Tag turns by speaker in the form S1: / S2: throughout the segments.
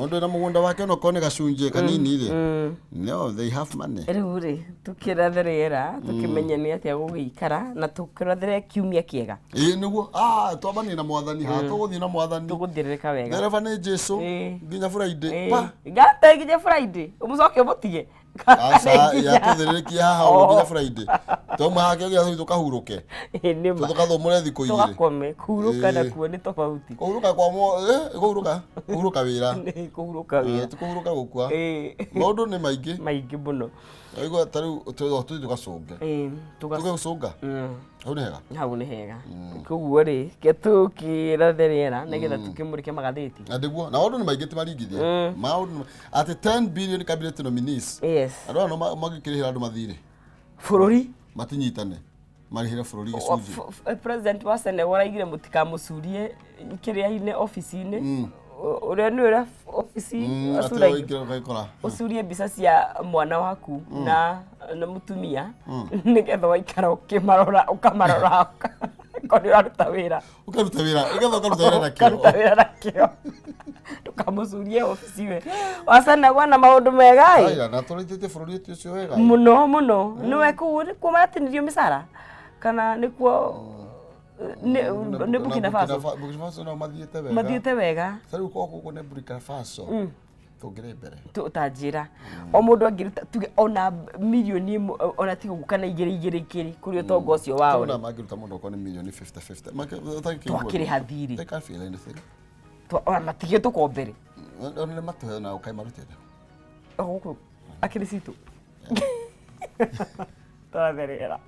S1: Mũndũ wĩna mũgũnda wake onokorwo nĩ gacunjĩ kanini rĩ, no they have money.
S2: Rĩu rĩ, tũkĩrathe rĩera, tũkĩmenye nĩ atĩa gũgĩikara, na tũkĩrathĩre kiumia kĩega.
S1: Ĩĩ nĩguo, ah, twambanire na mwathani haha, tũgũthiĩ na mwathani.
S2: Tũgũthĩrĩrĩka wega.
S1: Ndereba nĩ Jesu nginya Friday. Pa.
S2: Ngate nginya Friday, ũmũcoke ũmũtige.
S1: Aca, yatũthĩrĩrĩkie haha ũguo nginya Friday. Twauma haha kĩo gĩa tũkahurũke.
S2: Ĩĩ, nĩ ma.
S1: Tũkathũmũre thikũ igĩrĩ.
S2: Tũgakome, kũhurũka nakuo nĩ tofauti.
S1: Kũhurũka kwa mo, kũhurũka, kũhurũka wĩra.
S2: Nĩ kũhurũka wĩra.
S1: Ti kũhurũka gũkua.
S2: Ĩĩ.
S1: Maũndũ nĩ maingĩ.
S2: Maingĩ mũno.
S1: Waigua ta rĩu tũthiĩ tũgacũnge.
S2: Ĩĩ,
S1: Tũgacũnga? Hau nĩ hega.
S2: Hau nĩ hega. Koguo rĩ, ke tũkĩrathe rĩera nĩgetha tũkĩmũrĩke magathĩti.
S1: Na nĩguo, na maũndũ nĩ maingĩ ti maringithie. Maũndũ nĩ atĩ 10 billion cabinet nominees.
S2: Yes.
S1: Andũ aya no mangĩkĩrĩhĩra andũ mathirĩ.
S2: Bũrũri.
S1: Matinyitane. Marĩhĩre bũrũri gĩcunjĩ.
S2: President wa Senegal araigire mũtikamũcurie kĩrĩa-inĩ obici-inĩ. Ũrĩa nĩ ũrĩa obici
S1: Atĩ
S2: acuragia.
S1: waingĩra ũgagĩkora.
S2: Ũcurie mbica cia mwana waku na mũtumia nĩgetha waikara ũkĩmarora ũkamarora korwo nĩ ũraruta wĩra.
S1: Ũkaruta wĩra, nĩgetha ũkaruta wĩra na kĩo.
S2: Ũkaruta wĩra na kĩo. Ndũkamũcurie obici we. Wacenagwo na maũndũ mega ĩ.
S1: Aya, na tũrĩtĩtie bũrũri ũcio wega.
S2: Mũno mũno. Nĩwe kũu nĩkuo maratinirio mĩcara kana nĩkuo nĩ Burkina Faso.
S1: Burkina Faso nao mathiĩte wega.
S2: Mathiĩte wega.
S1: Ta rĩu korwo gũkũ nĩ Burkina Faso. Tũngĩrĩ mbere.
S2: Ta njĩra. O mũndũ angĩruta tuge ona mirioni ĩmwe ona tiga ũguo kana igĩrĩ igĩrĩ igĩrĩ kũrĩ ũtonga ũcio wao.
S1: Tondũ mangĩruta mũndũ okorwo nĩ mirioni 50 50. Ũtangĩkĩigua.
S2: Twakĩrĩha thirĩ.
S1: They can't feel anything.
S2: Ona matige tũkombere.
S1: Ona nĩ matũhe na ũkaĩ marutĩte.
S2: Gũkũ akĩrĩ citũ. Tũratherera.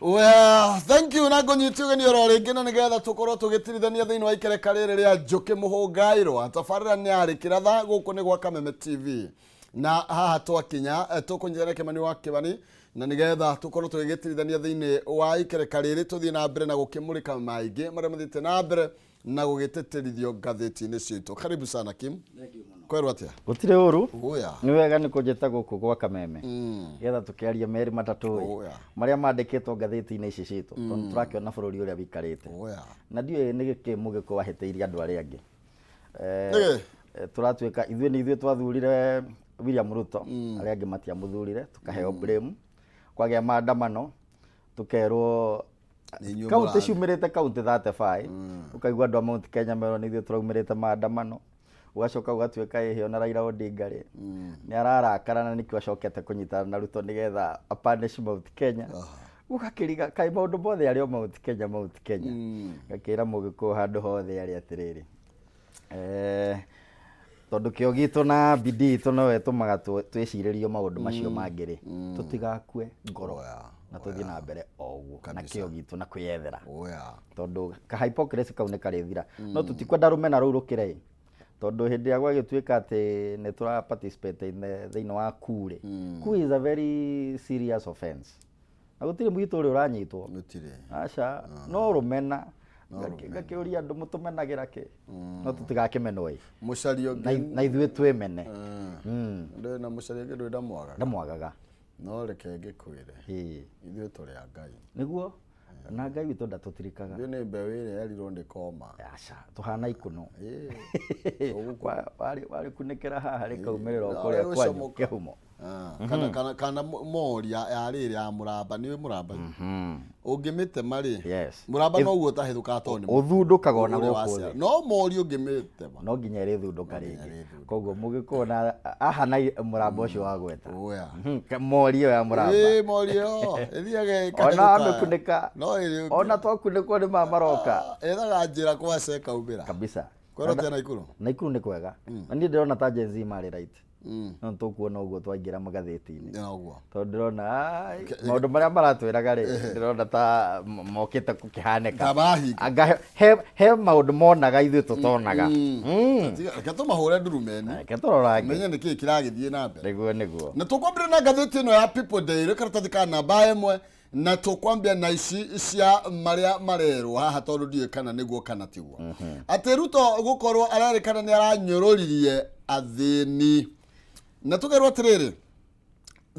S1: Well, thank you na ngũnyite ũgeni oro rĩngĩ na nĩgetha tũkorwo tũgĩtirithania thĩinĩ wa ikereka rĩrĩ rĩa njũkĩ mũhũngairwa tabarĩra nĩ yarĩ kĩratha gũkũ nĩ gwa Kameme TV na haha twakinya tũkũnyitana Kĩmani wa Kĩmani na nĩgetha tũkorwo tũgĩgĩtirithania thĩinĩ wa ikereka rĩrĩ tũthiĩ na mbere na gũkĩmũrĩka maingĩ marĩa mathiĩte na mbere na gũgĩtĩtĩrithio ngathĩti-inĩ citũ. Karibu sana Kim. Kwerwo atĩa?
S3: Gũtirĩ ũru.
S1: Ũya.
S3: Nĩ wega nĩ kũnjĩta gũkũ gwa Kameme. Getha tũkĩaria merĩ matatũ ĩ.
S1: Ũya.
S3: Marĩa mandĩkĩtwo ngathĩti-inĩ ici citũ. Tondũ tũrakĩona bũrũri ũrĩa wĩikarĩte.
S1: Ũya.
S3: Na ndiũĩ nĩ gĩkĩ Mũgĩkũyũ ahĩtĩirie andũ arĩa angĩ.
S1: Nĩkĩ?
S3: Tũratuĩka ithuĩ nĩ ithuĩ twathurire William Ruto, arĩa angĩ matiamũthurire, tũkaheo blame. Kwagĩa maandamano, tũkerwo
S1: Nĩ inyuĩ
S3: kaunti
S1: mũrathiĩ.
S3: ciumĩrĩte kaunti 35, ũkaigua andũ a Mount Kenya merwo nĩ ithuĩ tũraumĩrĩte maandamano. Ũgacoka ũgatuĩka ĩhĩ ona Raila Odinga rĩ, nĩ ararakara na nĩkĩo acokete kũnyitana na Ruto nĩgetha apanish Mount Kenya. Ũgakĩriga kaĩ maũndũ mothe arĩ o Mount Kenya, Mount Kenya. Ngakĩra Mũgĩkũyũ handũ hothe arĩ atĩrĩrĩ, tondũ kĩo gitũ na bidii itũ no ĩtũmaga twĩcirĩrio maũndũ macio mangĩ rĩ, tũtigakue ngoro na tũthiĩ na mbere o ũguo na kĩo gitũ na kwĩyethera, tondũ ka hypocrisy kau nĩ karĩthira. No tũtikwenda rũmena rũu rũkĩre ĩ, tondũ hĩndĩ ĩrĩa gwagĩtuĩka atĩ nĩ tũra participate thĩinĩ wa coup rĩ, coup is a very serious offense na gũtirĩ mũitũ ũrĩa ũranyitwo.
S1: Gũtirĩ.
S3: Aca, no rũmena. Ngakĩũria andũ, mũtũmenagĩra kĩ? No tũtigakĩmenwo ĩ.
S1: Mũcario ũngĩ.
S3: Na ithuĩ twĩmene.
S1: Ndũĩ na mũcario ũngĩ ndũĩ ndamwagaga.
S3: Ndamwagaga.
S1: No reke ngĩkwĩre, ithuĩ tũrĩ a Ngai.
S3: Nĩguo, na Ngai witũ ndatũtirikaga.
S1: Ithuĩ nĩ mbeũ ĩrĩa yerirwo ndĩkoma.
S3: Aca, tũhana ikuno. Warĩkunĩkĩra haha rĩkaumĩrĩra o kũrĩa kwanyu kĩhumo.
S1: Kana mori ya rĩrĩ ya mũramba, nĩũĩ mũramba? Ũngĩmĩtema rĩ, mũramba noguo ũtahĩthũkaga tondũ nĩ
S3: Ũthundũkaga ona
S1: ũrĩa
S3: gũkũ
S1: waciara.
S3: thĩ.
S1: No mori ũngĩmĩtema
S3: no nginya ĩrĩthundũka
S1: nginya
S3: rĩngĩ.
S1: Ĩrĩthundũka.
S3: Koguo mũgĩkũyũ na aha na mũramba ũcio wagweta.
S1: Oya.
S3: Mori ĩyo ya mũramba.
S1: Ĩĩ, mori ĩyo ĩthiaga
S3: ona
S1: ĩkahĩthũka.
S3: wamĩkunĩka,
S1: no ĩrĩ
S3: ona twakunĩkwo nĩ ma maroka.
S1: Ĩthaga njĩra kwaca ĩkaumĩra.
S3: Kabisa.
S1: Kwĩrwo tena Naikuru.
S3: Naikuru nĩ kwega, na niĩ ndĩrona ta Gen Z marĩ right. No tũkuona ũguo twaingĩra magathĩti-inĩ.
S1: Ũguo.
S3: Tondũ ndĩrona ai, maũndũ marĩa maratwĩraga rĩ, ndĩrona ta mokĩte gũkĩhanĩka.
S1: Ta marahinga.
S3: Anga he maũndũ monaga ithuĩ tũtonaga.
S1: Reke tũmahũre ndurumeni.
S3: Reke tũrorange.
S1: Menye nĩ kĩĩ kĩragĩthiĩ na mbere.
S3: Nĩguo.
S1: Na tũkwambĩrĩria na ngathĩti ĩno ya People Daily, karatathi ka namba 1, na tũkwambia na ici cia marĩa marerwo haha, tondũ ndiũĩ kana nĩguo kana tiguo, atĩ Ruto gũkorwo arerĩkana nĩ aranyũrũririe athĩni. Na tũkerwo atĩrĩrĩ,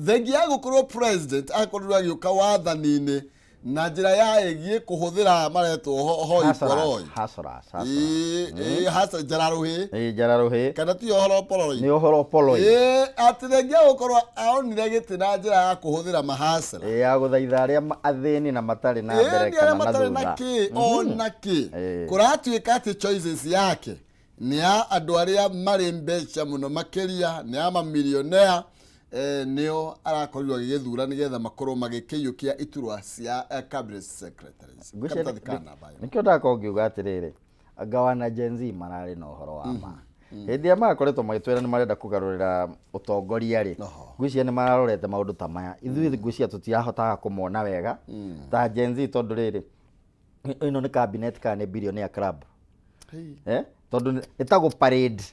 S1: thengia ya gũkorwo president akorirwo agĩũka wathani-inĩ na njĩra ya ĩgiĩ kũhũthĩra maretwo hoi poroi.
S3: Hustlers, hustlers.
S1: Ĩĩ, hasa njararuhĩ.
S3: Ĩĩ, njararuhĩ.
S1: Kana ti ũhoro poroi?
S3: Nĩ ũhoro poloi.
S1: Ĩĩ, atĩ thengia gũkorwo aonire gĩtĩ na njĩra ya kũhũthĩra mahacera.
S3: Ĩĩ, ya gũthaitha arĩa athĩni na matarĩ na mbere
S1: Ĩĩ, nĩ
S3: kana
S1: arĩa
S3: na
S1: matarĩ na
S3: thutha.
S1: kĩ ona kĩ. Kũratuĩka atĩ choices yake nĩ ya andũ arĩa marĩ mbeca mũno makĩria, nĩ ya mamilionea, nĩo arakorirwo agĩgĩthura nĩgetha makorwo magĩkĩiyũkia iturwa cia cabinet secretaries.
S3: Ngwĩciria
S1: Karatathi ka namba 1.
S3: Nĩkĩo ndakorwo ngiuga atĩrĩrĩ, anga wana Gen Z mararĩ na ũhoro wa ma hĩndĩ ĩrĩa marakoretwo magĩtwĩra nĩ marenda kũgarũrĩra ũtongoria rĩ. Ngwĩciria nĩ mararorete maũndũ ta maya. Ithuĩ ngwĩciria tũtirahotaga kũmona wega ta Gen Z, tondũ rĩrĩ, ĩno nĩ cabinet kana nĩ billionaire club? Tondũ nĩ ta gũ parade,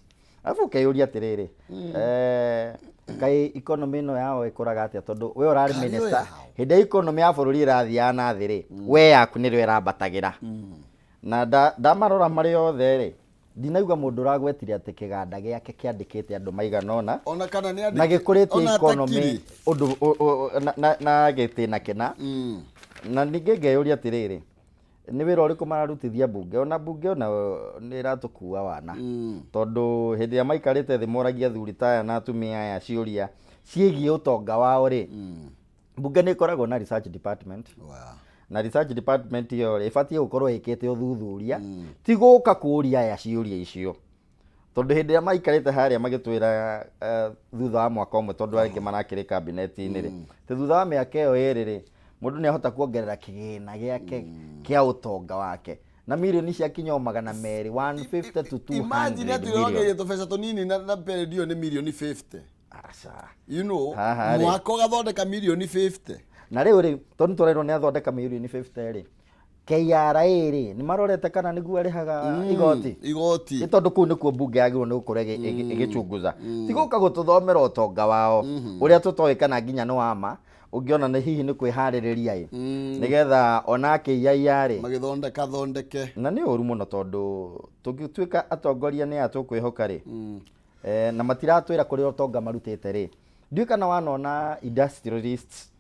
S3: arabu ũkeyũria atĩrĩrĩ, kaĩ economy ĩno yao ĩkũraga atĩa? Tondũ we ũrarĩ
S1: Kaĩ
S3: minister
S1: yao.
S3: hĩndĩ ĩrĩa economy ya bũrũri ĩrathiaga na thĩ rĩ, we yaku nĩrĩo ĩrambatagĩra. Na ndamarora marĩ othe rĩ, ndinaigua mũndũ ũragwetire atĩ kĩganda gĩake kĩandĩkĩte andũ maigana ũna
S1: Ona kana nĩ
S3: na gĩkũrĩtie
S1: ona
S3: economy
S1: atakiri.
S3: Ũndũ na gĩtĩna kĩna. Na ningĩ ngeyũria atĩrĩrĩ, nĩ wĩra ũrĩkũ mararutithia mbunge? Ona mbunge ona nĩ ĩratũkua wana, tondũ hĩndĩ ĩrĩa maikarĩte thĩ moragia athuri ta aya na atumia aya ciũria ciĩgiĩ ũtonga wao rĩ, mbunge nĩ ĩkoragwo na research department. Na research department ĩyo rĩ, ĩbatiĩ gũkorwo ĩkĩte ũthuthuria, ti gũka kũria aya ciũria icio, tondũ hĩndĩ ĩrĩa maikarĩte harĩa magĩtwĩra thutha wa mwaka ũmwe, tondũ arĩa marakĩrĩ kabineti-inĩ rĩ, ti thutha wa mĩaka ĩyo 2 rĩ, mũndũ nĩ ahota kuongerera kĩgĩna gĩake kĩa ũtonga wake na mirioni ciakinya o 200, 150 to 200
S1: Imagine atĩ
S3: million.
S1: ũrongeria tũbeca tũnini na period ĩyo nĩ mirioni 50.
S3: Aca.
S1: You know
S3: Haha rĩ.
S1: Mwaka ũgathondeka mirioni 50.
S3: Na rĩu rĩ, tondũ nĩtũrerwo nĩ athondeka mirioni 50 rĩ, KRA rĩ, nĩ marorete kana nĩguo arĩhaga igoti?
S1: Igoti.
S3: Nĩ tondũ kũu nĩkuo mbunge yagĩrĩirwo nĩ gũkorwo ĩgĩchunguza, ti gũka gũtũthomera ũtonga wao ũrĩa tũtoĩ kana nginya nĩ wa ma. Ũngĩona nĩ hihi nĩ kwĩharĩrĩria ĩ, nĩgetha ona akĩiyaiya rĩ,
S1: magĩthondeka thondeke.
S3: Na nĩ ũru mũno, tondũ tũngĩtuĩka atongoria nĩ aya tũkwĩhoka rĩ, na matiratwĩra kũrĩa ũtonga marutĩte rĩ. Ndiũĩ kana wanona industrialists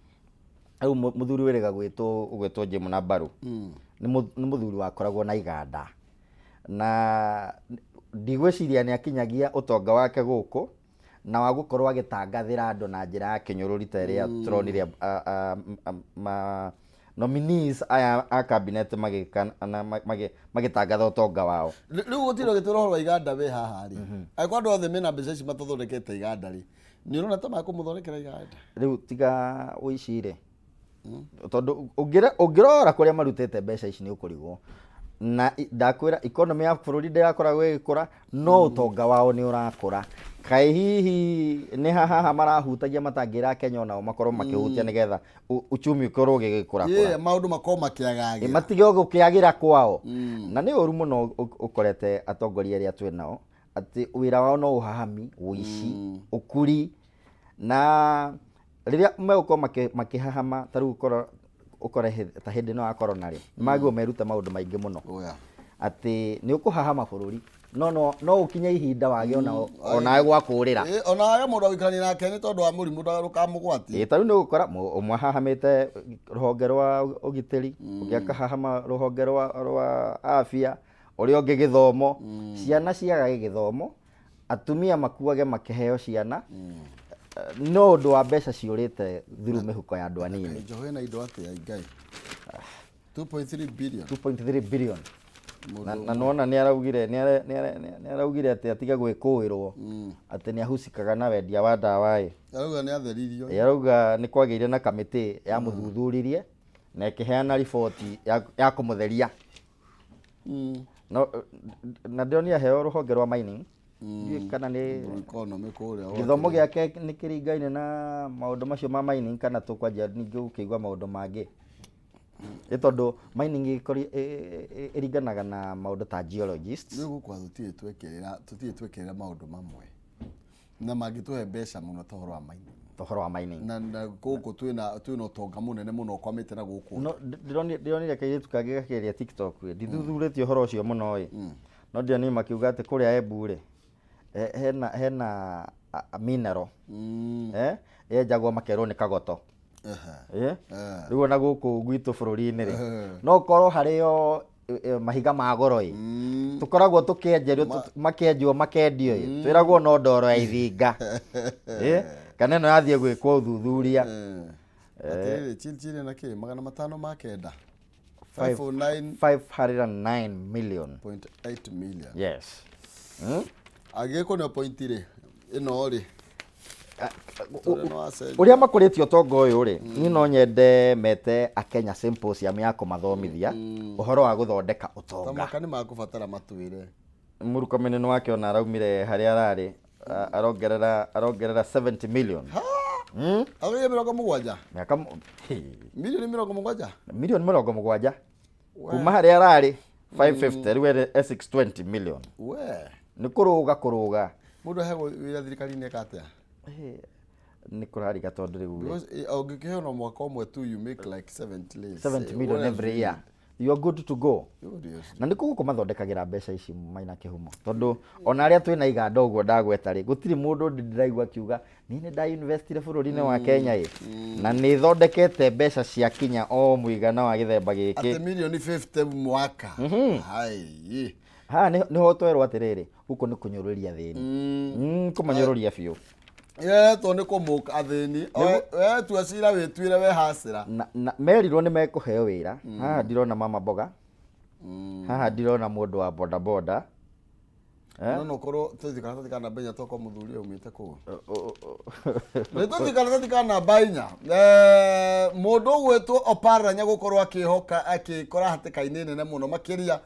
S3: rĩu, mũthuri wĩrĩga gwĩtwo Jim Nabaru nĩ mũthuri wakoragwo na iganda, na ndigwĩciria nĩ akinyagia ũtonga wake gũkũ. Na wa gũkorwo agĩtangathĩra andũ na njĩra ya kĩnyũrũri ta ĩrĩa tũronire ma nominees aya a cabinet magĩka na magĩtangatha ũtonga wao.
S1: Rĩu gũtirĩ ũgĩtwĩra ũhoro wa iganda wĩ haha rĩ, angĩkorwo andũ othe mena mbeca ici matathondekete iganda rĩ, nĩ ũrona ta makũmũthondekera iganda?
S3: Rĩu tiga ũici rĩ, tondũ ũngĩrora kũrĩa marutĩte mbeca ici nĩ ũkũrigwo. Na ndakwĩra economy ya bũrũri ndĩrakoragwo ĩgĩkũra, no ũtonga wao nĩ ũrakũra. Kaĩ hihi nĩ haha marahutagia matangĩra Kenya onao makorwo makĩhutia nĩgetha uchumi ũkorwo ũgĩgĩkũra kũra?
S1: Yeah, maũndũ makorwo makĩagagĩra.
S3: Matige gũkĩagĩra kwao. Na nĩ ũru mũno ũkorete atongoria arĩa twĩ nao atĩ wĩra wao no ũhahami, ũici, ũkuri, na rĩrĩa megũkorwo makĩhahama ta rĩu ũkore ta hĩndĩ ĩno ya corona rĩ, nĩ magĩrĩirwo merute maũndũ maingĩ mũno.
S1: Oh, yeah.
S3: Atĩ nĩ ũkũhahama bũrũri no ũkinye ihinda wage onawe gwa kũũrĩra.
S1: Ona wage mũndũ wa gũikarania nake nĩ tondũ wa mũrimũ ndũkamũgwatie.
S3: Ta rĩu nĩ ũgũkora ũmwe ahahamĩte rũhonge rwa ũgitĩri, ũngĩ akahahama rũhonge rwa afya, ũrĩa ũngĩ gĩthomo. Ciana ciagage gĩthomo, atumia makuage makĩheo ciana, no ũndũ wa mbeca ciũrĩte through mĩhuko ya andũ anini.
S1: Njoho ĩna indo atĩa Ngai? 2.3 billion.
S3: 2.3 billion. Na nona nĩ araugire atĩ atige gwĩkũĩrwo atĩ nĩ ahusikaga na wendia wa ndawa ĩ.
S1: Arauga nĩ atheririo.
S3: Ĩ, arauga nĩ kwagĩire na kamĩtĩ ya mũthuthuririe na ĩkĩheana riboti ya kũmũtheria. No na ndĩronire aheo rũhonge rwa mining. Ndiũĩ kana nĩ
S1: Economy kũrĩa.
S3: Gĩthomo gĩake nĩ kĩringaine na maũndũ macio ma mining kana tũkwanjia ningĩ gũkĩigua maũndũ mangĩ. Nĩ tondũ mining ĩringanaga na maũndũ ta geologists.
S1: Rĩu gũkũ tũtirĩ twekĩrĩra maũndũ mamwe na mangĩtũhe mbeca mũno ta ũhoro wa mining.
S3: Ta ũhoro wa mining.
S1: Na gũkũ twĩna ũtonga mũnene mũno ũkwamĩte na gũkũ.
S3: No ndĩronire kairĩtu kangĩ gakĩaria TikTok ĩ, ndithuthurĩtie ũhoro ũcio mũno ĩ, no ndĩronire makiuga atĩ kũrĩa Embu rĩ, hena mineral yenjagwo makerwo nĩ kagoto. Rĩu ona gũkũ gwitũ bũrũri-inĩ rĩ, no ũkorwo harĩ o mahiga ma goro ĩ, tũkoragwo tũkĩenjerio, makenjwo makendio ĩ, twĩragwo no ndoro ya ithinga. Kana ĩno yathiĩ gwĩkwo ũthuthuria.
S1: Atĩrĩrĩ, chini na kĩ 509.
S3: 509 million.
S1: 0.8 million.
S3: Yes.
S1: Angĩgĩkwo nĩ point rĩ, ĩno rĩ, tondũ nĩ wacenjia.
S3: Ũrĩa makũrĩtie ũtonga ũyũ rĩ, niĩ no nyende mete Akenya symposium ya kũmathomithia ũhoro wa gũthondeka
S1: Ta
S3: ũtonga.
S1: mwaka nĩ makũbatara matwĩre.
S3: Murkomen nĩ wake ona araumire harĩa ararĩ, arongerera 70 million.
S1: Agĩire 70.
S3: Mĩaka
S1: Milioni 70.
S3: Milioni 70 kuma harĩa ararĩ 550, rĩu e 620 million.
S1: We.
S3: Nĩ kũrũga kũrũga.
S1: Mũndũ aheagwo wĩra thirikari-inĩ eka atĩa?
S3: Nĩ kũrariga tondũ rĩu rĩ,
S1: Because ũngĩkĩheo no mwaka ũmwe tu, you make like 70 less.
S3: 70 million
S1: What else
S3: every
S1: do you
S3: year, you are good to go.
S1: need? What else?
S3: Na nĩ gũkũ mathondekagĩra mbeca ici maina kĩhumo, tondũ ona arĩa twĩna iganda ũguo ndagweta rĩ, gũtirĩ mũndũ ndĩraigua akiuga niĩ nĩ ndainvestire bũrũri-inĩ wa Kenya ĩ, na nĩ thondekete mbeca cia kinya o mũigana wa gĩthemba gĩkĩ.
S1: Atĩ milioni 50 mwaka. Hai.
S3: Haha nĩho twerwo atĩrĩrĩ, gũkũ nĩ kũnyũrũria thĩni, kũmanyũrũria biũ.
S1: Yeretwo nĩ kũmũka athĩni. We tua cira wĩtuĩre we hacĩra.
S3: Na merirwo nĩ mekũheo wĩra. Haha ndirona mama mboga, haha ndirona mũndũ wa bodaboda. Eh?
S1: No korwo tũthi karatathi ka namba 4, tokorwo mũthuri aumĩte kũu. Nĩ tũthi karatathi ka namba 4. Mũndũ ũgwĩtwo Oparanya gũkorwo akĩhoka akĩkora hatĩka-inĩ nene mũno makĩria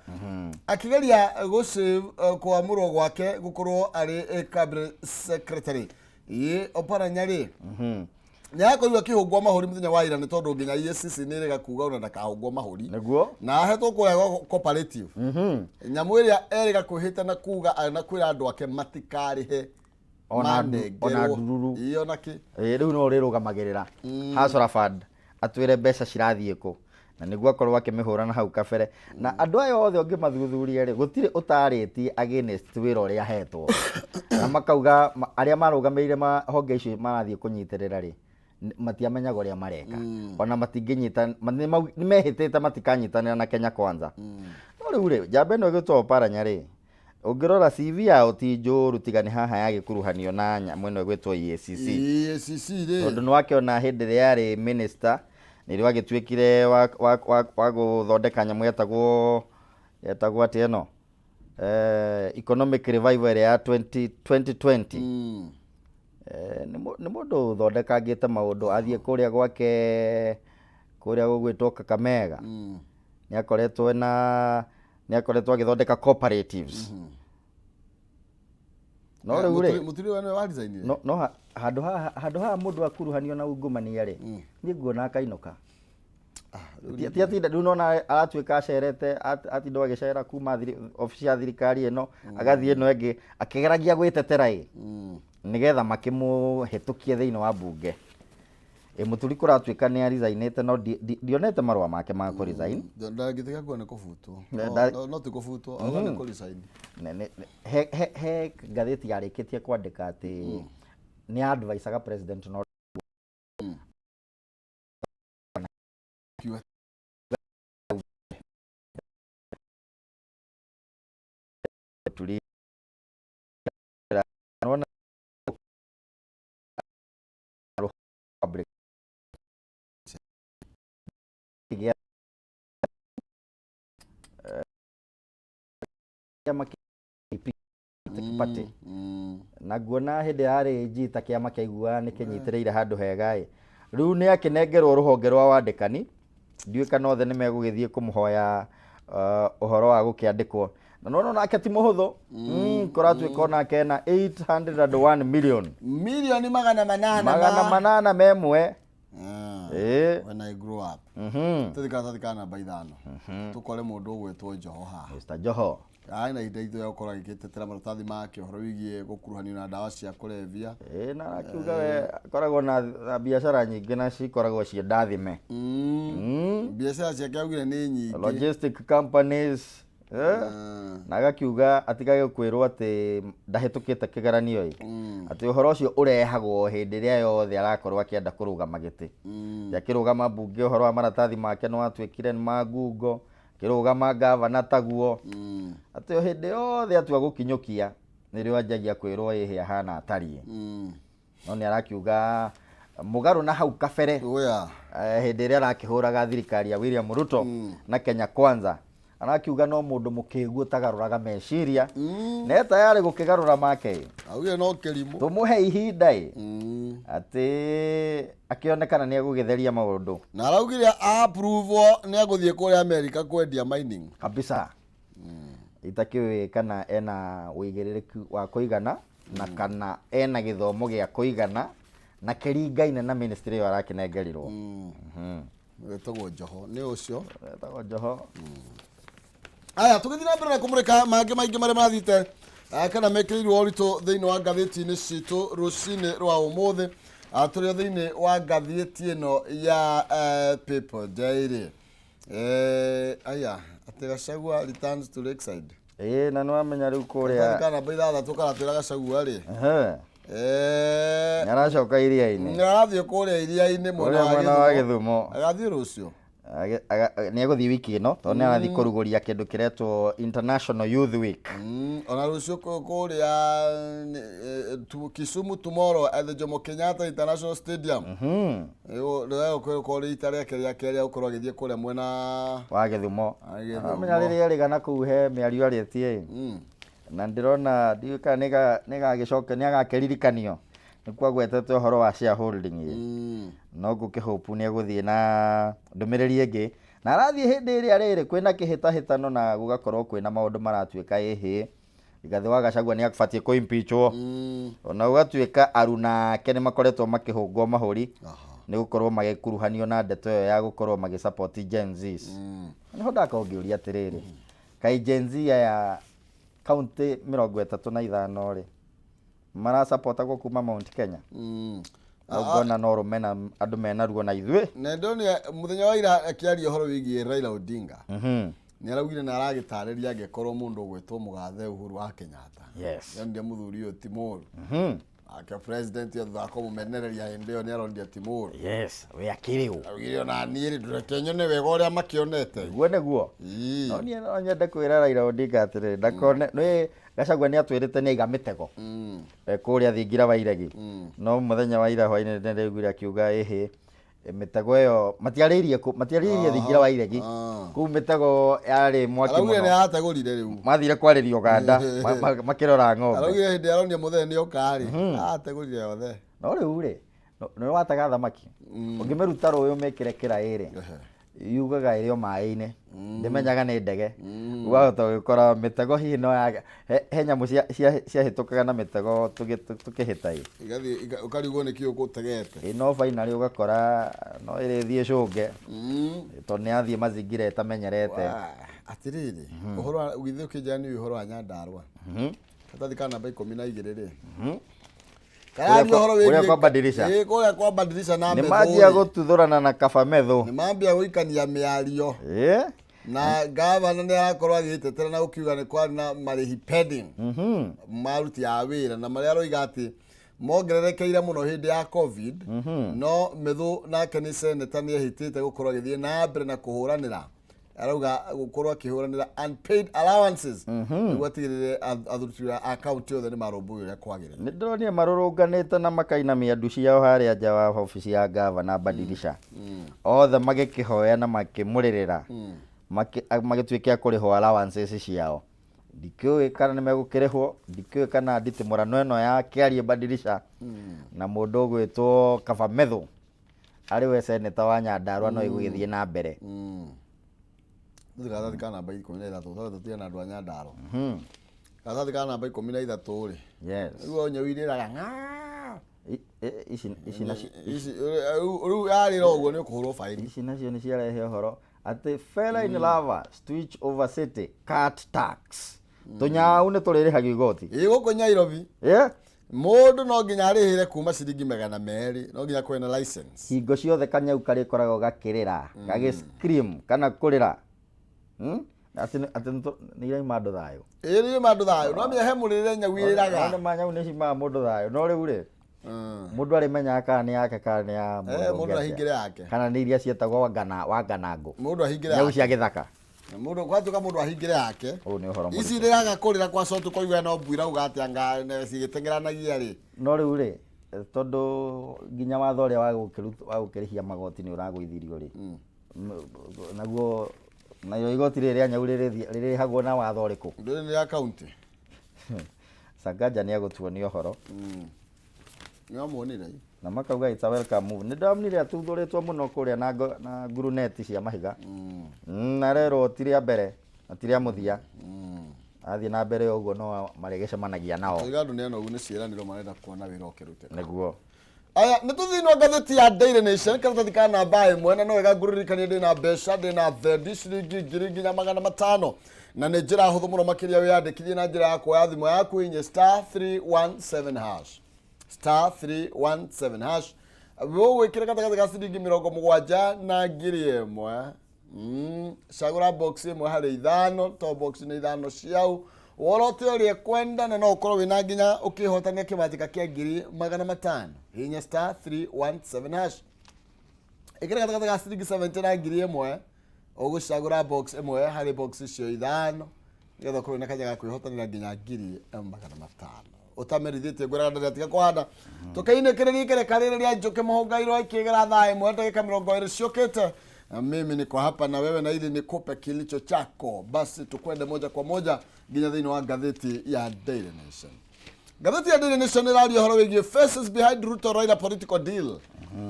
S1: akĩgeria gũsave kwamũrwo gwake gũkorwo arĩ cabinet secretary. Ĩ Oparanya rĩ, nĩ akorirwo akĩhũngwo mahũri mũthenya wa ira, nĩ tondũ nginya EACC nĩ ĩrega kuga ona ndakahũngwo mahũri
S3: Nĩguo.
S1: Na ahetwo kũrĩa gwa cooperative nyamũ ĩrĩa erĩga kwĩhĩta na kuga na kwĩra andũ ake matikarĩhe.
S3: Ona
S1: manengerwo.
S3: Ndururu.
S1: Ĩ, ona kĩ.
S3: Ĩ, rĩu no ũrĩrũgamagĩrĩra Hustler Fund atwĩre mbeca cirathiĩ kũ, na nĩguo akorwo akĩmĩhũra na hau kabere. Na andũ aya othe ũngĩmathuthuria rĩ, gũtirĩ ũtarĩtie against wĩra ũrĩa ahetwo, na makauga arĩa marũgamĩrĩire honge icio marathiĩ kũnyitĩrĩra rĩ, matiamenyaga ũrĩa mareka, ona matingĩnyita nĩ mehĩtĩte matikanyitanĩra na Kenya Kwanza. No rĩu rĩ, njamba ĩno ĩgĩtwo Oparanya rĩ, Ũngĩrora CV yao ti njũru, tiga nĩ haha yagĩkuruhanio na nyamũ ĩno ĩgwĩtwo EACC.
S1: EACC rĩ.
S3: Tondũ nĩwakĩona hĩndĩ ĩrĩa yarĩ minister, nĩrĩo agĩtuĩkire wa, wa, wa, wa gũthondeka nyamũ yetagwo yetagwo atĩa ĩno, economic revival ĩrĩa ya 20, 2020. Nĩ mũndũ ũthondekangĩte maũndũ, athiĩ kũrĩa gwake kũrĩa gũgwĩtwo Kakamega, nĩ akoretwo ena nĩ akoretwo agĩthondeka cooperatives. No rĩu rĩ,
S1: Mũturi we nĩwe wa resign.
S3: No, no handũ haha mũndũ akuruhanio na ungumania rĩ, niĩ nguona akainũka. Ti atinda rĩu nona aratuĩka acerete, atinda agĩcera kuma obici ya thirikari ĩno agathiĩ ĩno ĩngĩ akĩgeragia gwĩtetera ĩ, nĩgetha makĩmũhĩtũkie thĩinĩ wa mbunge. Ĩ Mũturi kũratuĩka nĩ arisainĩte, no ndionete marũa make ma kũ resign.
S1: Ndangĩtiga kuo nĩ kũbutwo. No ti kũbutwo, auga nĩ kũ resign.
S3: He ngathĩti yarĩkĩtie kwandĩka atĩ nĩ advisaga president, no
S1: Kiuga
S3: turi nona public gĩa kĩama kĩa party, na nguona hĩndĩ yarĩ njita kĩama kĩaiguaga nĩ kĩnyitĩrĩire handũ hega ĩ. Rĩu nĩ akĩnengerwo rũhonge rwa wandĩkani, ndiũĩ kana othe nĩ megũgĩthiĩ kũmũhoya ũhoro wa gũkĩandĩkwo, na nona nake ti mũhũthũ. Kũratuĩka onake ena 801 million.
S1: Milioni 800.
S3: 801. Ĩĩ.
S1: When I grow up, tũthikana tathikana namba 5, tũkore mũndũ ũgwĩtwo Joho haha.
S3: Mr Joho.
S1: Arĩ na ihinda itũ rĩa gũkorwo agĩgĩtetera maratathi make ũhoro wĩgiĩ gũkuruhanio na ndawa cia kũrebia.
S3: Ĩĩ, na akiuga we akoragwo na biacara nyingĩ na cikoragwo ciĩ ndathime.
S1: Biacara ciake augire nĩ nyingĩ.
S3: Logistic companies, eh? Na agakiuga atigage kwĩrwo atĩ ndahĩtũkĩte kĩgeranio ĩ, atĩ ũhoro ũcio ũrehagwo hĩndĩ ĩrĩa yothe arakorwo akĩenda kũrũgama gĩtĩ. Akĩrũgama mbunge, ũhoro wa maratathi make nĩ watuĩkire nĩ ma ngungo, akĩrũgama ngavana taguo, atĩ o hĩndĩ yothe atua gũkinyũkia nĩrĩo anjagia kwĩrwo ĩhĩ ahana atariĩ. No nĩ arakiuga mũgarũ na hau kabere,
S1: Oya.
S3: Hĩndĩ ĩrĩa arakĩhũraga thirikari ya William Ruto na Kenya Kwanza, arakiuga no mũndũ mũkĩgu ũtagarũraga meciria, na e tayarĩ gũkĩgarũra make.
S1: Augire no kĩrimũ.
S3: Tũmũhe ihinda ĩ, atĩ akĩonekana nĩ egũgĩtheria maũndũ.
S1: Na araugire approve nĩ agũthiĩ kũrĩa America kwendia mining.
S3: Kabisa. Itakĩũĩ kana ena ũigĩrĩrĩku wa kũigana na kana ena gĩthomo gĩa kũigana na kĩringaine na ministry ĩyo arakĩnengerirwo.
S1: Wetagwo Joho nĩ ũcio.
S3: Etagwo Joho.
S1: Aya, tũgĩthiĩ na mbere na kũmũrĩka mangĩ maingĩ marĩa mathiĩte, kana mekĩrĩirwo ũritũ thĩinĩ wa ngathĩti-inĩ citũ rũcinĩ rwa ũmũthĩ. Tũrĩ o thĩinĩ wa ngathĩti ĩno ya People Daily. Aya, atĩ Gachagua returns to Lakeside.
S3: Ĩĩ, na nĩwamenya rĩu kũrĩa
S1: Kana namba 6 karatwĩra Gachagua rĩ,
S3: Nĩ aracoka iria-inĩ.
S1: Nĩ arathiĩ kũrĩa iria-inĩ mwena
S3: kũrĩa
S1: wa
S3: mwena wa
S1: Gĩthumo.
S3: Gĩthumo.
S1: Agathiĩ rũciũ.
S3: Nĩ egũthiĩ wiki ĩno tondũ nĩ arathiĩ kũrugũria kĩndũ kĩretwo International Youth Week.
S1: Ona rũciũ kũrĩa Kisumu, tomorrow at the Jomo Kenyatta International Stadium. Rĩgũkorwo rĩ ita rĩake rĩa kerĩ gũkorwo agĩthiĩ kũrĩa mwena
S3: wa Gĩthumo.
S1: Wa Gĩthumo.
S3: Amenya rĩrĩa erĩga na kũu he mĩario arĩtie ĩ, na ndĩrona ndiũĩ kana nĩgagĩcoka nĩ agakĩririkanio nĩkuo agwetete ũhoro wa shareholding ĩ. No ngũkĩhope nĩ egũthiĩ na ndũmĩrĩri ĩngĩ, na arathiĩ hĩndĩ ĩrĩa rĩrĩ kwĩna kĩhĩtahĩtano na gũgakorwo kwĩna maũndũ maratuĩka ĩhĩ Rigathĩ wa Gachagua nĩ abatiĩ kũ impeachwo, ona gũgatuĩka aruna ake nĩ makoretwo makĩhũngwo mahũri nĩ gũkorwo magĩkuruhanio na ndeto ĩyo ya gũkorwo magĩ support Gen Zs. Nĩho ndakorwo ngĩũria atĩrĩrĩ, kaĩ Gen Z aya kaunti 35 rĩ, marasapotagwo kuma Mount Kenya? No ngona no rũmena andũ mena ruo na ithuĩ.
S1: Na ndonire mũthenya wa ira akĩaria ũhoro wĩgiĩ Raila Odinga, nĩ araugire na aragĩtarĩria angĩkorwo mũndũ ũgwĩtwo mũgathe Uhuru wa Kenyatta, yonire mũthuri ũyũ ti mũru. Ake president yo thutha wa kũmũmenereria hĩndĩ ĩyo nĩ aronire ti mũũru.
S3: Yes, we akĩrĩ ũ.
S1: Augire ona niĩ rĩ ndũreke nyone wega ũrĩa makĩonete.
S3: Guo nĩguo. No niĩ no nyende kwĩra Raila Odinga atĩrĩrĩ, ndakone nĩ Gachagua nĩ atwĩrĩte nĩ aiga mĩtego kũrĩa thingira wa iregi. No mũthenya wa ira hwainĩ nĩ ndĩraiguire akiuga ĩhĩ mĩtego ĩyo matiarĩirie matiarĩirie thingira wa iregi. Kũu mĩtego yarĩ mwaki
S1: Araugire nĩ
S3: mũno.
S1: ategũrire rĩu.
S3: Mathire kwarĩria Uganda makĩrora ng'ombe.
S1: Araugire hĩndĩ aronire mũthee nĩ oka rĩ, ategũrire yothe.
S3: No rĩu rĩ, nĩ watega thamaki ũngĩmĩruta rũĩ ũmĩkĩre kĩraĩ rĩ, yugaga ĩrĩ o maĩ-inĩ, ndĩmenyaga nĩ ndege. Wahota gũgĩkora mĩtego hihi no ya he nyamũ ciahĩtũkaga na mĩtego tũkĩhĩta ĩ.
S1: Igathiĩ ũkarigwo nĩkĩ ũgũtegete.
S3: Ĩ no finally ũgakora no ĩrĩthiĩ ĩcũnge tondũ nĩ yathiĩ mazingira ĩtamenyerete.
S1: Atĩrĩrĩ, ũhoro wa githĩ ũkĩnjĩra nĩ ũhoro wa Nyandarua. Karatathi ka namba 12 rĩ. Kararia ũhoro
S3: Kũrĩa
S1: wĩgiĩ
S3: kwa Badirisha.
S1: Ĩĩ, kũrĩa kwa Badirisha na
S3: Nĩ
S1: Methũ
S3: manjia
S1: rĩ.
S3: gũtuthũrana na kaba Methũ.
S1: Nĩ mambia gũikania mĩario.
S3: Ĩ?
S1: Na gavana nĩ arakorwo agĩtetera na gũkiuga nĩ kwarĩ na marĩhi pending ma aruti a wĩra na marĩa aroiga atĩ mongererekeire mũno hĩndĩ ya COVID. No Methũ nake nĩ seneta nĩ ehĩtĩte gũkorwo agĩthiĩ na mbere na kũhũranĩra, arauga gũkorwo akĩhũranĩra unpaid allowances nĩguo atigĩrĩre aruti wĩra a kaunti othe nĩ marũmbũiyo ũrĩa kwagĩrĩire.
S3: Nĩ ndĩronire marũrũnganĩte na makainamia ndu ciao harĩa nja wa obici ya gavana Badirisha. Othe magĩkĩhoya na makĩmũrĩrĩra magĩtuĩke a kũrĩhwo allowances ciao. Ndikĩũĩ kana nĩ megũkĩrĩhwo, ndikĩũĩ kana nditimũrano ĩno ya Kĩarie Badirisha na mũndũ ũgwĩtwo Kaba Methũ arĩ we seneta wa Nyandarua no ĩgũgĩthiĩ na mbere.
S1: Rĩu karatathi ka namba 13, tondũ tũtirĩ na andũ a Nyandarua. Karatathi ka namba 13 rĩ, rĩu o nyau irĩraga ng'aa.
S3: Ici nacio
S1: Ici rĩu yarĩra ũguo nĩ ũkũhũrwo baini.
S3: Ici nacio nĩ ciarehe ũhoro atĩ feline lovers twitch over city cat tax. Tũnyau nĩ tũrĩrĩhagio igoti.
S1: Ĩ gũkũ Nyairobi mũndũ no nginya arĩhĩre kuma ciringi 200, no nginya akorwo na license.
S3: Hingo ciothe kanyau karĩkoragwo gakĩrĩra, gagĩ scream kana kũrĩra. Atĩ nĩ iraima andũ thayũ.
S1: Ĩ nĩ iraima andũ thayũ, no menya he mũrĩre nyau ĩrĩraga.
S3: No nĩ ma nyau nĩ ciumaga mũndũ thayũ, no rĩu rĩ, mũndũ arĩmenyaga kana nĩ yake kana nĩ ya mũndũ
S1: Mũndũ
S3: ũngĩ atĩa.
S1: ahingĩre yake.
S3: Kana nĩ iria ciĩtagwo wanganangũ.
S1: Mũndũ ahingĩre
S3: Nyau
S1: yake.
S3: cia gĩthaka.
S1: Mũndũ kwatuĩka mũndũ ahingĩre yake.
S3: Ũyũ nĩ ũhoro mũritũ.
S1: Ici irĩraga kũrĩra kwa cotu kũigua no mbu irauga atĩa nga cigĩteng'eranagia rĩ.
S3: No rĩu rĩ, tondũ nginya watho ũrĩa wa gũkĩrĩhia magoti nĩ ũragũithirio rĩ, naguo nayo igoti rĩrĩ rĩa nyau rĩrĩhagwo na watho ũrĩkũ?
S1: Ndũrĩ nĩ ya kaunti.
S3: Sakaja nĩ egũtuonia ũhoro.
S1: Nĩ wamuonire?
S3: Na makauga it's a welcome move. Nĩ ndonire atuthũrĩtwo mũno kũrĩa na nguruneti cia mahiga. Na rerwo ti rĩa mbere na ti rĩa mũthia. Athiĩ na mbere ũguo no marĩgĩcemanagia nao.
S1: Tũiga andũ nĩ anogu nĩ ciĩranĩro marenda kuona wĩra ũkĩrutĩka.
S3: Nĩguo.
S1: Aya, nĩ tũthiĩ no ngathĩti ya Daily Nation karatathi ka namba 1, na no wega ngũririkanie ndĩna mbeca, ndĩna thendi ciringi ngiri nginya magana matano, na nĩ njĩra hũthũ mũno makĩria wĩyandĩkithie na njĩra ya kuoya thimũ yaku inye star 317 hash, star 317 hash, ũgwĩkĩra gatagatĩ ka ciringi 70 na 1000. Cagũra box 1 harĩ 5, to box nĩ 5 ciau, worote ũrĩa kwenda, na no ũkorwo wĩna nginya ũkĩhotania kĩmanjĩka kĩa 500,000. Hihinya star 317 hash, ĩkĩra gatagatĩ ka ciringi 70 na 1000, ũgũcagũra box 1 harĩ box icio 5, nĩgetha ũkorwo wĩna kanya ga kwĩhotanĩra nginya 500,000. Ũtamerithĩtie ngwĩraga ndĩratiga kũhanda. Tũkĩinĩkĩrĩria ikereka rĩrĩ rĩa njũkĩ mũhũngairwo ikĩgera thaa 1 ndagĩka 20 ciũkĩte. Na mimi niko hapa na wewe na ili nikupe kilicho chako. Basi tukwende moja kwa moja nginya thĩinĩ wa ngathĩti ya Daily Nation. Ngathĩti ya Daily Nation ĩraria ũhoro wĩgiĩ faces behind Ruto Raila political deal.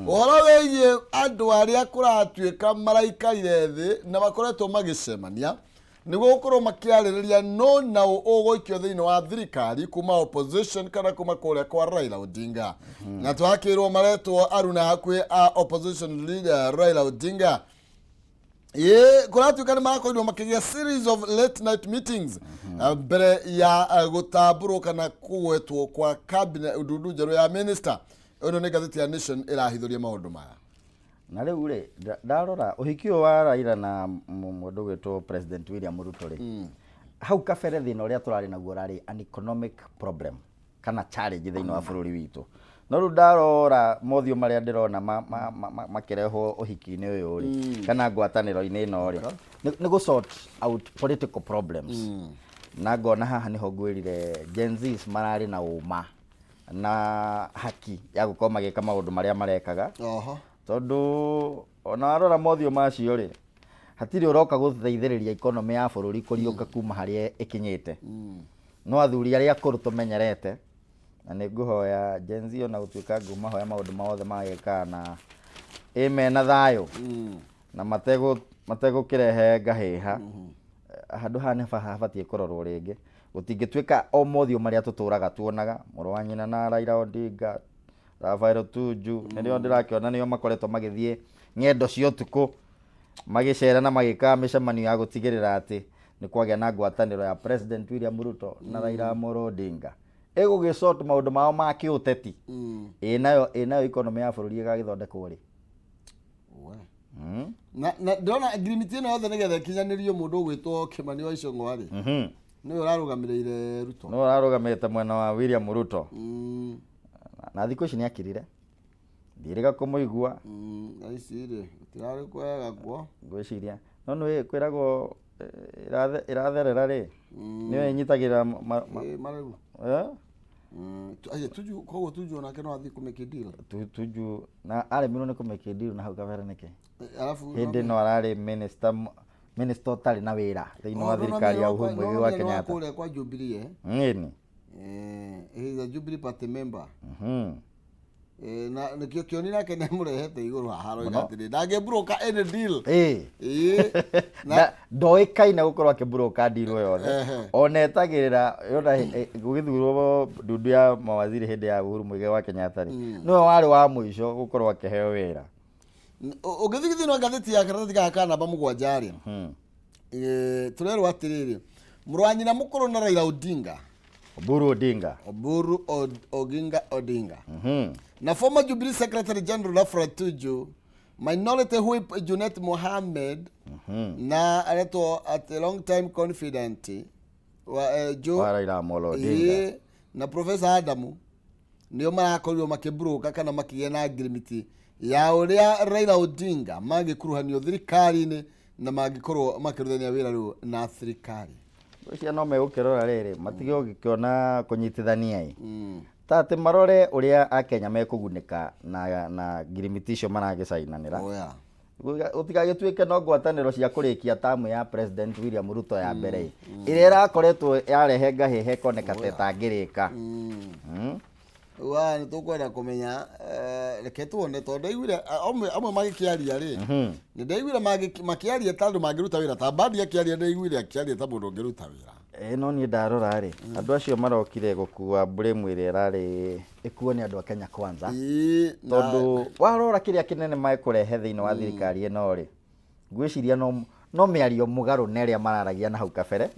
S1: Ũhoro wĩgiĩ andũ arĩa kũratuĩka maraikarire thĩ na makoretwo magĩcemania nĩguo gũkorwo makĩarĩrĩria no na ũgũikio thĩinĩ wa thirikari kuma opposition kana kuma kũrĩa kwa Raila Odinga. Na twakĩrwo maretwo aruna hakuhĩ a opposition leader Raila Odinga. Ĩ kũratuĩka nĩ marakorirwo makĩgĩa series of late night meetings mbere ya gũtambũrwo kana kũgwetwo kwa cabinet ndundu njerũ ya minister. Ĩno nĩ ngathĩti ya Nation ĩrahithũria maũndũ maya.
S3: Na rĩu rĩ, ndarora ũhiki ũyũ wa Raila na mũndũ ũgwĩtwo President William Ruto rĩ, hau kabere thĩna ũrĩa tũrarĩ naguo ũrarĩ an economic problem. Kana challenge thĩinĩ wa bũrũri witũ. No rĩu ndarora mothiũ marĩa ndĩrona makĩrehwo ũhiki-inĩ ũyũ rĩ, kana ngwatanĩro-inĩ ĩno rĩ, nĩ gũ sort out political problems. Na ngona haha nĩho ngwĩrire Gen Zs mararĩ na ũma na haki ya gũkorwo magĩka maũndũ marĩa marekaga. Tondũ ona warora mothiũ macio rĩ, hatirĩ ũroka gũteithĩrĩria economy ya bũrũri kũriũka kuma harĩa ĩkinyĩte. No athuri arĩa akũrũ tũmenyerete, na nĩ ngũhoya Gen Z ona gũtuĩka ngũmahoya maũndũ mothe magekaga na ĩ mena thayũ na mategũkĩrehe ngahĩha, handũ haha nĩ habatiĩ kũrorwo rĩngĩ. Gũtingĩtuĩka o mothiũ marĩa tũtũraga tuonaga, mũrũ wa nyina na Raila Odinga, Rafael Tuju, nĩrĩo ndĩrakĩona nĩo makoretwo magĩthiĩ ng'endo cia ũtukũ magĩcera na magĩkaga mĩcemanio ya gũtigĩrĩra atĩ nĩ kwagĩa na ngwatanĩro ya President William Ruto na Raila Amolo Odinga ĩgũgĩ sort maũndũ mao ma kĩũteti. Ĩ nayo ĩ nayo economy ya bũrũri ĩgagĩthondekwo rĩ?
S1: We. Na ndĩrona ngirimiti ĩno yothe nĩgetha ĩkinyanĩrio mũndũ ũgwĩtwo Kĩmani wa Icũng'wa rĩ, nĩwe ũrarũgamĩrĩire Ruto.
S3: Nĩwe ũrarũgamĩte mwena wa William Ruto. Na thikũ ici nĩ akirire, ndiĩrĩga kũmũigua.
S1: Thaa ici rĩ gũtirarĩ kwega kuo.
S3: Ngwĩciria no nĩ kwĩragwo ĩratherera rĩ, nĩyo ĩnyitagĩrĩra
S1: Ĩ, marĩgu.
S3: Eh?
S1: Aye, Tuju, koguo Tuju onake no athiĩ kũmĩke deal.
S3: Tuju na aremirwo nĩ kũmĩke deal na hau kabere nĩkĩ?
S1: Arabu
S3: Hĩndĩ ĩno ararĩ minister ũtarĩ na wĩra thĩinĩ wa thirikari ya Uhuru Muigai wa Kenyatta.
S1: Kũrĩa kwa Jubilee, eh?
S3: Ng'ĩni.
S1: He is a Jubilee Party member. Na nĩkĩo kĩoni nake nĩ amũrehete igũrũ haha aroiga atĩrĩ ndangĩmburoka any deal. Ĩĩ. Na
S3: Ndoĩkaine gũkorwo akĩmburoka deal o yothe. Ona etagĩrĩra yona gũgĩthurwo ndundu ya mawaziri hĩndĩ ya Uhuru Muigai wa Kenyatta rĩ, nĩwe warĩ wa mũico gũkorwo akĩheo wĩra.
S1: Ũngĩthiĩ thĩinĩ wa ngathĩti ya karatathi gaka ka namba 7 rĩ, tũrerwo atĩrĩrĩ, mũrũ wa nyina mũkũrũ na Raila Odinga,
S3: Oburu Odinga.
S1: Oburu Oginga Odinga. Na former Jubilee Secretary General Alfred Tuju, Minority Whip Junet Mohammed, na aretwo at a long time confidant wa Joe
S3: Wa Raila Amolo Odinga.
S1: Ĩĩ, na Professor Adamu nĩo marakorirwo makĩmburuka kana makĩgĩa na ngirimiti ya ũrĩa Raila Odinga mangĩkuruhanio thirikari-inĩ na mangĩkorwo makĩrutithania wĩra rĩu na thirikari.
S3: Ngwĩciria no megũkĩrora rĩrĩ, matige gũgĩkĩona kũnyitithania ĩ. Ta atĩ marore ũrĩa Akenya mekũgunĩka na ngirimiti icio maragĩcainanĩra.
S1: Oh, yeah.
S3: Gũtigagĩtuĩke no ngwatanĩro cia kũrĩkia tamu ya President William Ruto ya mbere ĩ. Ĩrĩa ĩrakoretwo yarehe ngahĩha ĩkoneka ta ĩtangĩrĩka.
S1: Wa nĩ tũkwenda kũmenya, reke tuone tondũ ndaiguire amwe magĩkĩaria rĩ, nĩ ndaiguire makĩaria ta andũ mangĩruta wĩra, ta Mbadi akĩaria ndaiguire akĩaria ta mũndũ ũngĩruta wĩra.
S3: No niĩ ndarora rĩ, andũ acio marokire gũkua blame ĩrĩa ĩrarĩ ĩkuo nĩ andũ a Kenya Kwanza.
S1: Ĩĩ, na
S3: Tondũ warora kĩrĩa kĩnene mekũrehe thĩinĩ wa thirikari ĩno rĩ, ngwĩciria no mĩario mũgarũ na ĩrĩa mararagia na hau kabere,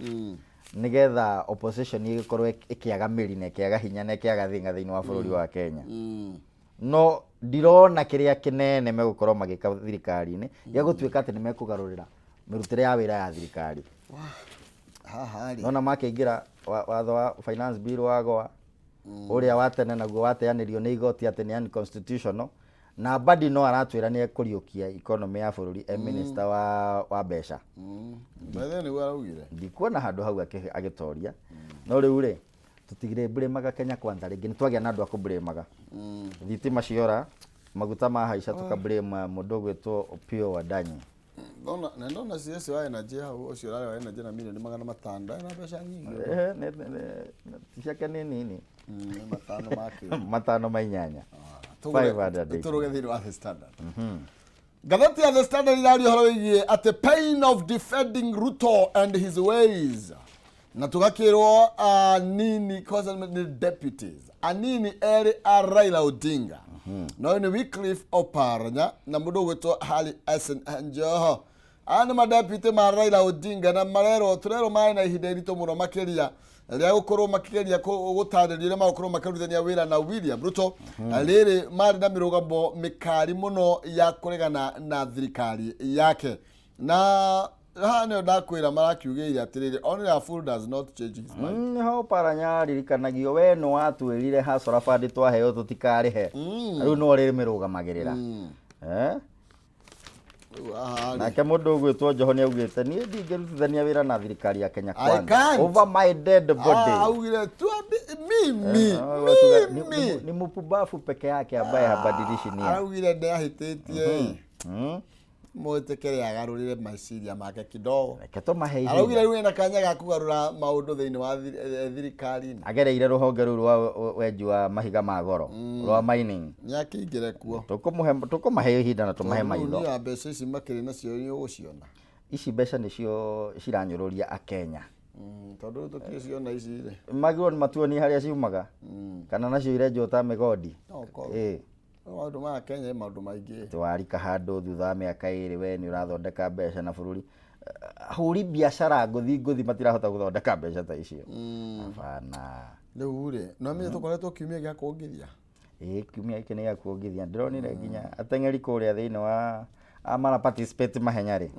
S3: nĩgetha opposition ĩgĩkorwo ĩkĩaga mĩri na ĩkĩaga hinya na ĩkĩaga thĩng'a thĩinĩ wa bũrũri wa Kenya. No ndirona kĩrĩa kĩnene megũkorwo magĩka thirikari-inĩ gĩa gũtuĩka atĩ nĩ mekũgarũrĩra mĩrutĩre ya wĩra ya thirikari.
S1: Haha rĩ.
S3: Nona makĩingĩra watho wa finance bill wagwa, ũrĩa wa tene naguo wateanĩrio nĩ igoti atĩ nĩ unconstitutional, na Mbadi no aratwĩra nĩ ekũriũkia economy ya bũrũri e minister wa mbeca.
S1: By the way, nĩguo araugire.
S3: Ndikuona handũ hau agĩtoria. No rĩu rĩ, tũtigire blame Kenya Kwanza rĩngĩ, nĩ twagĩa na andũ a kũblame. Thitima ciora, maguta mahaica, tũka blame mũndũ ũgwĩtwo Opiyo Wandayi.
S1: Ndona, na ndona CS wa energy hau, ũcio ũrarĩ wa energy na milioni 500, ena mbeca nyingĩ.
S3: Ehe, ti ciake nĩ nini.
S1: Nĩ matano ma kĩ.
S3: Matano ma inyanya.
S1: Tũgũre-
S3: 580.
S1: Tũrũge thĩinĩ wa The Standard. Ngathĩti ya The Standard iraria ũhoro wĩgiĩ atĩ pain of defending Ruto and his ways, na tũgakĩrwo anini kwanza nĩ deputies anini erĩ a Raila Odinga, na ũyũ nĩ Wycliffe Oparanya na mũndũ ũgwĩtwo Harry Hassan Joho. Aya nĩ madeputy ma Raila Odinga na marerwo tũrerwo marĩ na ihinda iritũ mũno makĩria rĩa gũkorwo makĩgeria gũtarĩria ũrĩa magũkorwo makĩrutithania wĩra na William Ruto, rĩrĩ marĩ na mĩrũgamo mĩkari mũno ya kũregana na thirikari yake na Haha nĩyo ndakwĩra marakiugĩire atĩrĩrĩ, only a fool does not change his mind.
S3: Nĩho Oparanya aririkanagio we nĩ watwĩrire Hustler Fund twaheo tũtikarĩhe. Rĩu nĩwe ũrĩmĩrũgamagĩrĩra. Eh?
S1: Rĩu haha rĩ,
S3: Nake mũndũ ũgwĩtwo Joho nĩ augĩte niĩ ndingĩrutithania wĩra na thirikari ya Kenya
S1: I
S3: Kwanza.
S1: can't.
S3: Over my dead body.
S1: Ah, augire mimi
S3: Eh, watuga-
S1: mimi
S3: ni mpubafu peke yake ambaye habadilishi nia.
S1: Araugire ndahĩtĩtie. Mwĩtĩkĩre agarũrĩre meciria make kidogo.
S3: Reke tũmahe
S1: Araugire
S3: ihinda.
S1: rĩu ena kanya ga kũgarũra maũndũ thĩinĩ wa thirikari-inĩ.
S3: Agereire rũhonge rũu rwa wenji wa mahiga ma goro rwa mining.
S1: Nĩ akĩingĩre kuo.
S3: Tũkũmahe ihinda na tũmahe
S1: Tondũ rĩu
S3: maitho.
S1: niĩ mbeca ici makĩrĩ nacio nĩ ũgũciona.
S3: Ici mbeca nĩcio ciranyũrũria Akenya.
S1: Tondũ rĩu tũkĩciona ici rĩ.
S3: Magĩrĩirwo nĩ matuonie harĩa ciumaga kana nacio irenjwo ta mĩgondi.
S1: No ũkorwo.
S3: Ĩĩ.
S1: Maũndũ ma Kenya maũndũ maingĩ.
S3: Twarika handũ thutha wa mĩaka 2 we nĩ ũrathondeka mbeca na bũrũri. Ahũri biacara ngũthi ngũthi matirahota gũthondeka mbeca ta icio. Hapana.
S1: Rĩu rĩ, no menye tũkoretwo kiumia gĩa kuongithia.
S3: Ĩĩ kiumia gĩkĩ nĩ gĩa kuongithia. Ndĩronire nginya ateng'eri kũrĩa thĩinĩ wa a mara participate mahenya rĩ.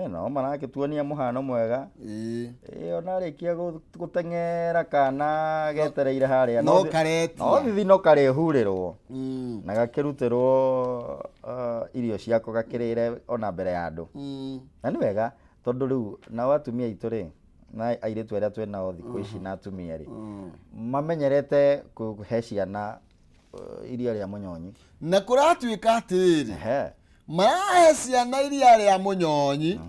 S3: No marakĩtuonia mũhano mwega. Ĩĩ ona arĩkia gũteng'era kana getereire harĩa.
S1: No karetia.
S3: No thithi no karĩhurĩrwo. Na gakĩrutĩrwo irio ciako gakĩrĩre ona mbere ya andũ. Na nĩ wega tondũ rĩu nao atumia aitũ rĩ, na airĩtu arĩa twĩ nao thikũ ici na atumia rĩ, mamenyerete kũhe ciana iria rĩa mũnyonyi.
S1: Na kũratuĩka atĩrĩrĩ, marahe ciana iria rĩa mũnyonyi